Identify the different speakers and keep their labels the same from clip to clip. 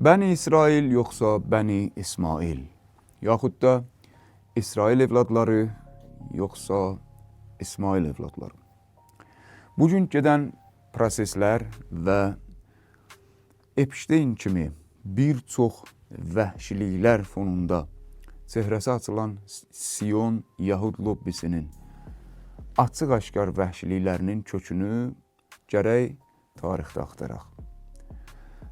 Speaker 1: Bəni İsrail yoxsa Bəni İsmail, yaxud da İsrail evladları yoxsa İsmail evladları. Bugün gedən proseslər və Epstein kimi bir çox vəhşiliklər fonunda çehrəsi açılan Sion Yahud lobbisinin açıq-aşkar vəhşiliklərinin kökünü gərək tarixdə axtaraq.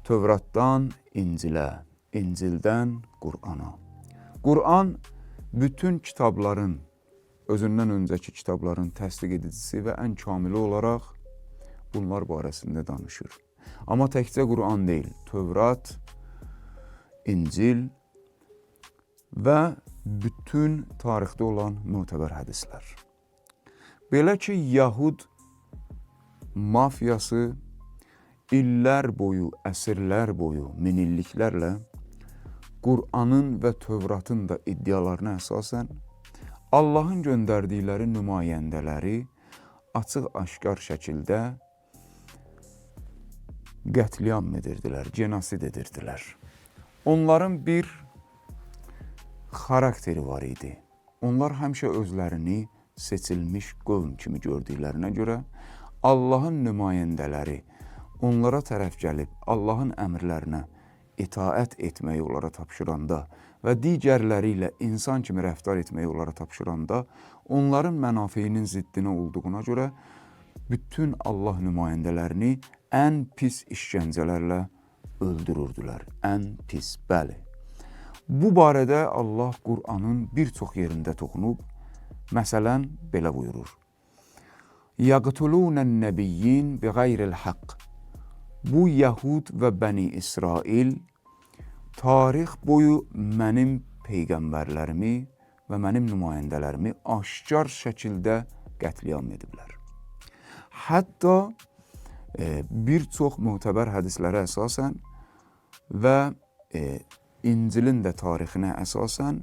Speaker 1: Tövratdan İncilə, İncildən Qurana. Quran bütün kitabların, özündən öncəki kitabların təsdiq edicisi və ən kamili olaraq bunlar barəsində danışır. Amma təkcə Quran deyil, Tövrat, İncil və bütün tarixdə olan mötəbər hədislər. Belə ki, Yahud mafiyası illər boyu, əsrlər boyu, minilliklərlə Qur'anın və Tövratın da iddialarına əsasən Allahın göndərdikləri nümayəndələri açıq-aşkar şəkildə qətliam edirdilər, genosid edirdilər. Onların bir xarakteri var idi. Onlar həmişə özlərini seçilmiş qövm kimi gördüklərinə görə Allahın nümayəndələri onlara tərəf gəlib Allahın əmrlərinə itaət etməyi onlara tapşıranda və digərləri ilə insan kimi rəftar etməyi onlara tapşıranda, onların mənafeyinin ziddinə olduğuna görə bütün Allah nümayəndələrini ən pis işgəncələrlə öldürürdülər. Ən pis, bəli. Bu barədə Allah Qur'anın bir çox yerində toxunub. Məsələn, belə buyurur: Yaqtulûnən-nebiyyin biğayril haqq. Bu Yahud və Bəni İsrail tarix boyu mənim peyğəmbərlərimi və mənim nümayəndələrimi aşkar şəkildə qətliam ediblər. Hətta bir çox mötəbər hədislərə əsasən və İncilin də tarixinə əsasən,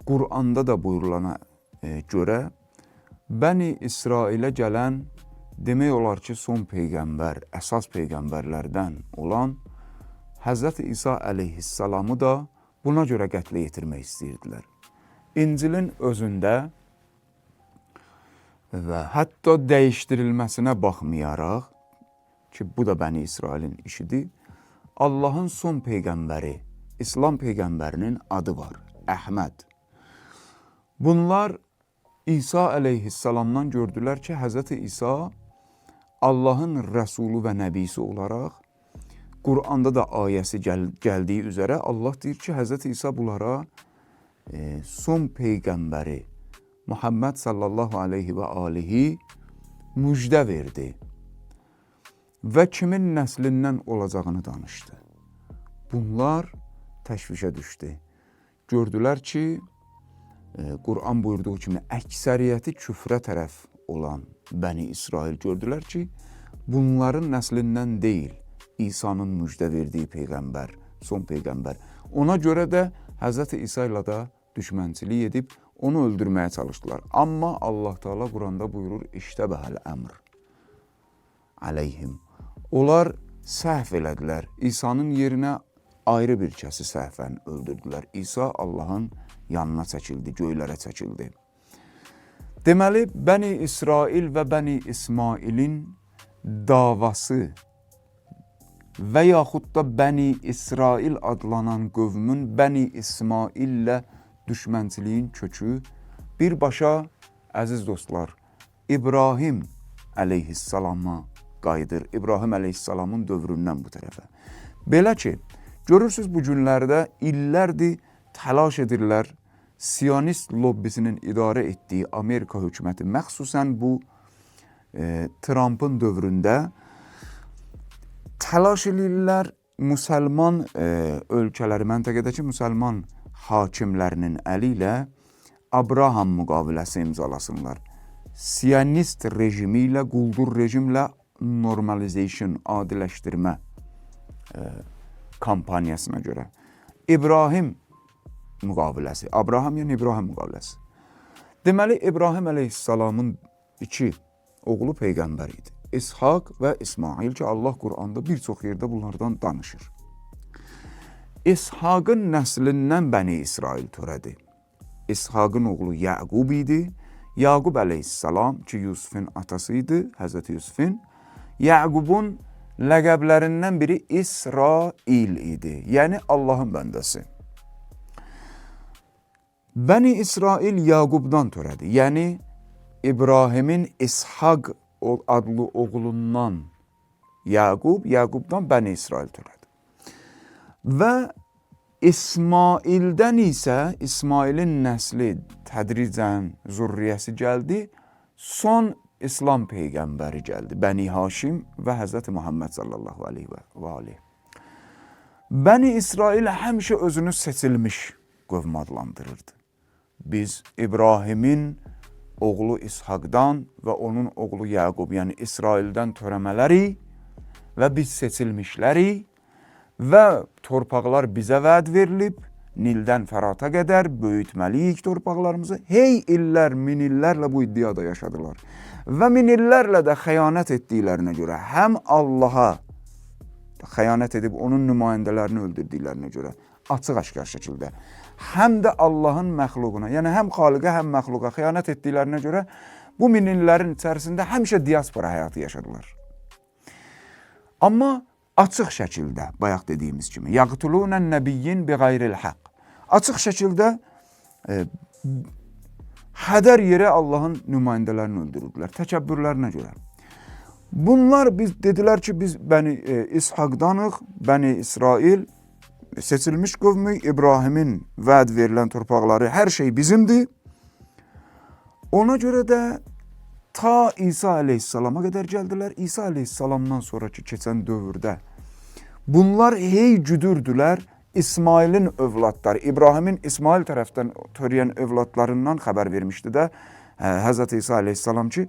Speaker 1: Quranda da buyurulana görə Bəni İsrailə gələn demək olar ki, son peyğəmbər, əsas peyğəmbərlərdən olan Həzrəti İsa əleyhissalamı da buna görə qətlə yetirmək istəyirdilər. İncilin özündə və hətta dəyişdirilməsinə baxmayaraq ki, bu da Bəni İsrailin işidir, Allahın son peyğəmbəri, İslam peyğəmbərinin adı var, Əhməd. Bunlar İsa əleyhissalamdan gördülər ki, Həzrəti İsa Allahın rəsulu və nəbisi olaraq Quranda da ayəsi gəldiyi üzərə Allah deyir ki, Həzrəti İsa bunlara son peyğəmbəri Muhammed sallallahu aleyhi və alihi müjdə verdi və kimin nəslindən olacağını danışdı. Bunlar təşvişə düşdü. Gördülər ki, Quran buyurduğu kimi əksəriyyəti küfrə tərəf olan Bəni İsrail gördülər ki, bunların nəslindən deyil İsa'nın müjdə verdiyi peyğəmbər, son peyğəmbər. Ona görə də Həzrəti İsa ilə də düşmənçilik edib onu öldürməyə çalışdılar. Amma Allah Teala Quranda buyurur: "İştəbəhəl əmr aleyhim." Onlar səhv elədilər. İsa'nın yerinə ayrı bir kəsi səhvən öldürdülər. İsa Allahın yanına çəkildi, göylərə çəkildi. Deməli, Bəni İsrail və Bəni İsmailin davası və yaxud da Bəni İsrail adlanan qövmün Bəni İsmaillə düşmənçiliyin kökü birbaşa, əziz dostlar, İbrahim əleyhissalama qayıdır. İbrahim əleyhissalamın dövründən bu tərəfə. Belə ki, görürsüz bu günlərdə illərdir təlaş edirlər Siyonist lobbisinin idarə etdiyi Amerika hökuməti, məxsusən bu Trumpın dövründə təlaş eləyirlər müsəlman ölkələri, məntəqədəki müsəlman hakimlərinin əli ilə Abraham müqaviləsi imzalasınlar. Siyonist rejimi ilə, quldur rejimlə normalization, adiləşdirmə kampaniyasına görə. İbrahim müqaviləsi, Abraham yəni İbrahim müqaviləsi. Deməli, İbrahim əleyhissalamın iki oğlu peyğəmbər idi. İshaq və İsmail ki, Allah Quranda bir çox yerdə bunlardan danışır. İshaqın nəslindən Bəni İsrail törədi. İshaqın oğlu Yaqub idi. Yaqub əleyhissalam ki, Yusufun atası idi, Həzrəti Yusufun. Yaqubun ləqəblərindən biri İsrail idi. Yəni Allahın bəndəsi. Bəni İsrail Yaqubdan törədi. Yəni İbrahimin İshaq adlı oğlundan Yaqub, Yaqubdan Bəni İsrail törədi. Və İsmaildən isə İsmailin nəsli tədricən zürriyyəsi gəldi. Son İslam peyğəmbəri gəldi. Bəni Haşim və Həzrəti Muhammed sallallahu aleyhi və aleyhi. Bəni İsrail həmişə özünü seçilmiş qövm adlandırırdı. Biz İbrahimin oğlu İshaqdan və onun oğlu Yaqub, yəni İsraildən törəmələri və biz seçilmişləri və torpaqlar bizə vəd verilib, Nildən Fərata qədər böyütməliyik torpaqlarımızı. Hey illər, min illərlə bu iddiada yaşadılar. Və min illərlə də xəyanət etdiklərinə görə həm Allaha xəyanət edib onun nümayəndələrini öldürdüklərinə görə açıq-aşkar şəkildə, həm də Allahın məxluquna, yəni həm xaliqə, həm məxluqa xəyanət etdiklərinə görə bu min illərin içərisində həmişə diaspora həyatı yaşadılar. Amma açıq şəkildə, bayaq dediyimiz kimi, yaqtulunən nəbiyyin bi qayril haqq. Açıq şəkildə hədər yerə Allahın nümayəndələrini öldürürdülər, təkəbbürlərinə görə. Bunlar biz dedilər ki, biz Bəni İshaqdanıq, Bəni İsrail seçilmiş qövmü, İbrahimin vəd verilən torpaqları, hər şey bizimdir. Ona görə də ta İsa əleyhissalama qədər gəldilər. İsa əleyhissalamdan sonraki keçən dövrdə bunlar hey güdürdülər İsmailin övladları, İbrahimin İsmail tərəfdən törəyən övladlarından xəbər vermişdi də Həzrəti İsa əleyhissalam ki,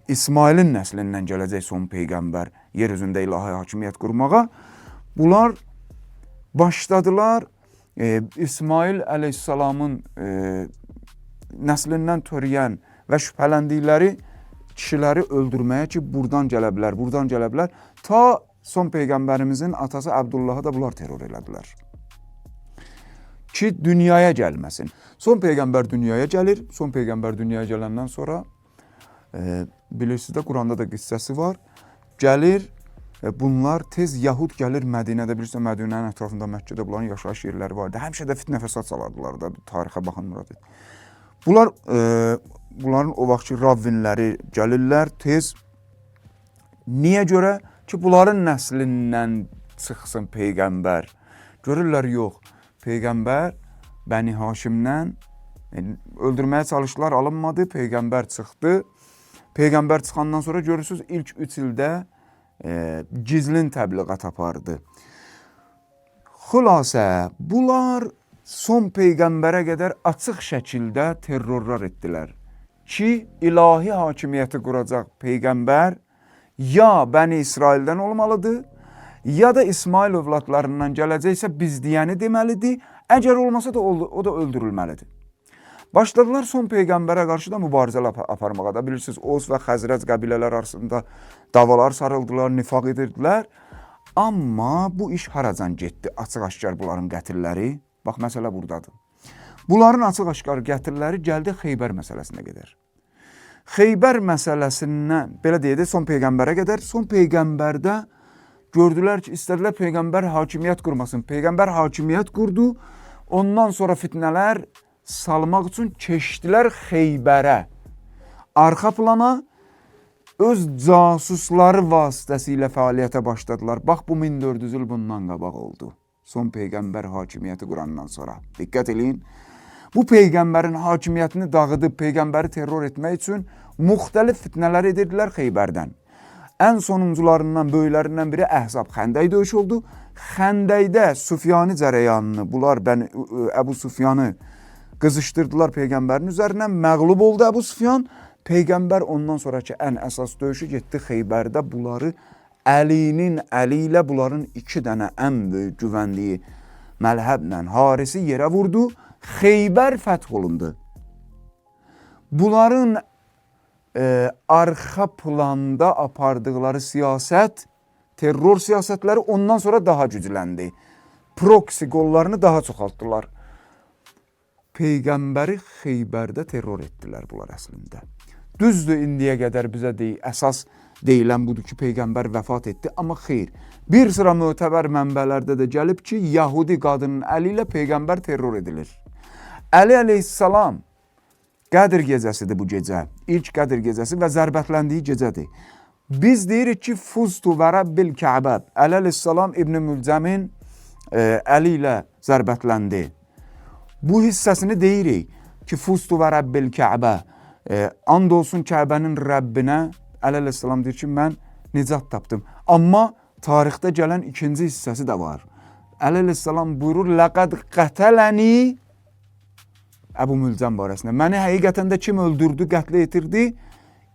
Speaker 1: İsmailin nəslindən gələcək son peyğəmbər yer üzündə ilahi hakimiyyət qurmağa. Bunlar başladılar İsmail əleyhissalamın nəslindən törəyən və şübhələndikləri kişiləri öldürməyə ki, buradan gələ bilər, buradan gələ bilər. Ta son peyğəmbərimizin atası Əbdullahı da bunlar terror elədilər. Ki, dünyaya gəlməsin. Son peyğəmbər dünyaya gəlir. Son peyğəmbər dünyaya gələndən sonra bilirsiniz də Quranda da qissəsi var. Gəlir, bunlar tez Yahud gəlir Mədinədə, bilirsiniz Mədinənin ətrafında Məkkədə bunların yaşayış yerləri vardı. Həmişə də fitnə fəsad salardılar da, tarixə baxın murad et. Bunlar bunların o vaxtki ravvinləri gəlirlər tez. Niyə görə? Ki bunların nəslindən çıxsın peyğəmbər. Görürlər yox. Peyğəmbər Bəni Haşimdən öldürməyə çalışdılar, alınmadı. Peyğəmbər çıxdı. Peyğəmbər çıxandan sonra görürsüz ilk 3 ildə gizlin təbliğat apardı. Xülasə, bunlar son peyğəmbərə qədər açıq şəkildə terrorlar etdilər ki, ilahi hakimiyyəti quracaq peyğəmbər ya Bəni İsraildən olmalıdır, ya da İsmail övladlarından gələcəksə biz deyəni deməlidir, əgər olmasa da o da öldürülməlidir. Başladılar son peyğəmbərə qarşı da mübarizələr aparmağa da. Bilirsiniz, Oz və Xəzrəc qəbilələr arasında davalar sarıldılar, nifaq edirdilər. Amma bu iş haracan getdi? Açıq-aşkar bunların qətilləri. Bax, məsələ buradadır. Bunların açıq-aşkar qətilləri gəldi Xeybər məsələsinə qədər. Xeybər məsələsindən, belə deyək də, son peyğəmbərə qədər, son peyğəmbərdə gördülər ki, istədilər peyğəmbər hakimiyyət qurmasın. Peyğəmbər hakimiyyət qurdu. Ondan sonra fitnələr salmaq üçün keçdilər Xeybərə. Arxa plana öz casusları vasitəsilə fəaliyyətə başladılar. Bax, bu 1400 il bundan qabaq oldu. Son peyğəmbər hakimiyyəti qurandan sonra. Diqqət eləyin. Bu peyğəmbərin hakimiyyətini dağıdıb peyğəmbəri terror etmək üçün müxtəlif fitnələr edirdilər Xeybərdən. Ən sonuncularından, böyüklərindən biri Əhzab Xəndək döyüşü oldu. Xəndəkdə Sufyani cərəyanını, bunlar Əbu Sufyanı qızışdırdılar peyğəmbərin üzərinə. Məğlub oldu Əbu Sufyan. Peyğəmbər ondan sonraki ən əsas döyüşü getdi Xeybərdə bunları Əlinin əli ilə bunların iki dənə ən böyük güvəndiyi Məlhəblə Harisi yerə vurdu. Xeybər fəth olundu. Bunların arxa planda apardıqları siyasət, terror siyasətləri ondan sonra daha gücləndi. Proksi qollarını daha çoxaltdılar. Peyğəmbəri Xeybərdə terror etdilər bunlar əslində. Düzdür, indiyə qədər bizə əsas deyilən budur ki, peyğəmbər vəfat etdi, amma xeyr. Bir sıra mötəbər mənbələrdə də gəlib ki, Yahudi qadının əli ilə peyğəmbər terror edilir. Əli əleyhissalam Qədir gecəsidir bu gecə. İlk Qədir gecəsi və zərbətləndiyi gecədir. Biz deyirik ki, Fuztu və Rəbbil Kəbə. Əli əleyhissalam İbn Mülcəmin əli ilə zərbətləndi. Bu hissəsini deyirik ki, Fuztu və Rəbbil Kəbə. And olsun Kəbənin Rəbbinə. Əli əleyhissalam deyir ki, mən nicat tapdım. Amma tarixdə gələn ikinci hissəsi də var. Əli əleyhissalam buyurur, Ləqəd qətələni Əbu Mülcəm barəsində. Məni həqiqətən də kim öldürdü, qətlə yetirdi?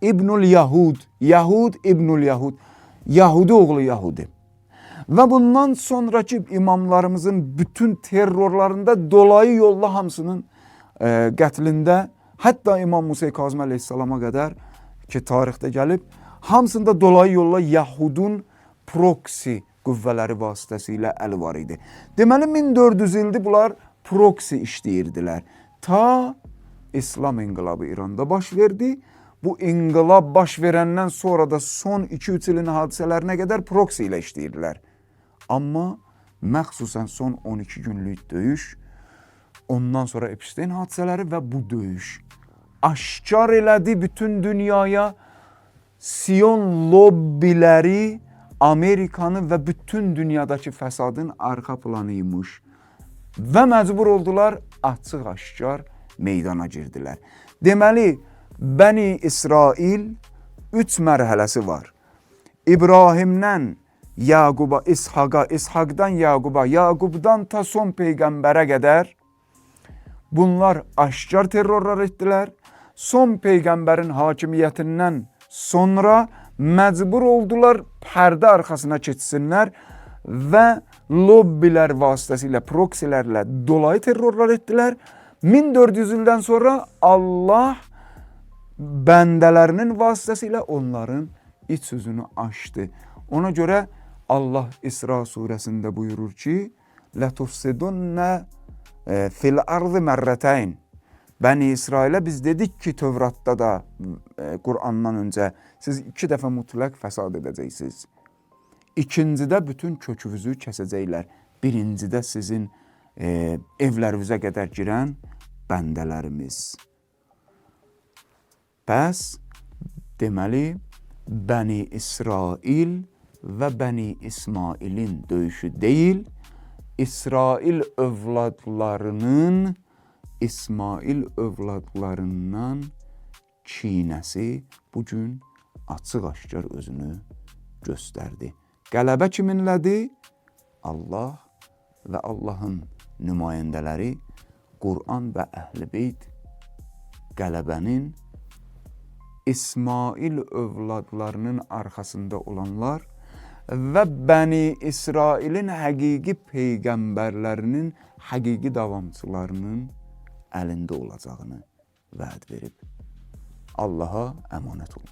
Speaker 1: İbnül Yahud. Yahud, İbnül Yahud. Yahudi oğlu Yahudi. Və bundan sonraki imamlarımızın bütün terrorlarında dolayı yolla hamısının qətlində, hətta İmam Musa Kazım əleyhissalama qədər ki, tarixdə gəlib, hamısında dolayı yolla Yahudun proksi qüvvələri vasitəsilə əli var idi. Deməli, 1400 ildir bunlar proksi işləyirdilər. Ta İslam inqilabı İranda baş verdi. Bu inqilab baş verəndən sonra da son 2-3 ilin hadisələrinə qədər proksi ilə işləyirdilər. Amma məxsusən son 12 günlük döyüş, ondan sonra Epstein hadisələri və bu döyüş aşkar elədi bütün dünyaya Sion lobbiləri Amerikanı və bütün dünyadakı fəsadın arxa planıymış. Və məcbur oldular açıq-aşkar meydana girdilər. Deməli, Bəni İsrail 3 mərhələsi var. İbrahimdən Yaquba, İshaqa, İshaqdan Yaquba, Yaqubdan ta son peyğəmbərə qədər bunlar aşkar terrorlar etdilər. Son peyğəmbərin hakimiyyətindən sonra məcbur oldular pərdə arxasına keçsinlər və lobbilər vasitəsilə, proksilərlə dolayı terrorlar etdilər. 1400 ildən sonra Allah bəndələrinin vasitəsilə onların iç yüzünü açdı. Ona görə Allah İsra surəsində buyurur ki, "Lətufsidunna fil ardı mərrətəyn." Bəni İsrailə biz dedik ki, Tövratda da Qur'andan öncə siz 2 dəfə mütləq fəsad edəcəksiniz. İkincidə bütün kökünüzü kəsəcəklər. Birincidə sizin evlərinizə qədər girən bəndələrimiz. Bəs deməli Bəni İsrail və Bəni İsmailin döyüşü deyil, İsrail övladlarının İsmail övladlarından kinəsi bu gün açıq-aşkar özünü göstərdi. Qələbə kiminlədir? Allah və Allahın nümayəndələri Quran və Əhl-i Beyt qələbənin İsmail övladlarının arxasında olanlar və Bəni İsrailin həqiqi peyğəmbərlərinin həqiqi davamçılarının əlində olacağını vəd verib. Allaha əmanət olun.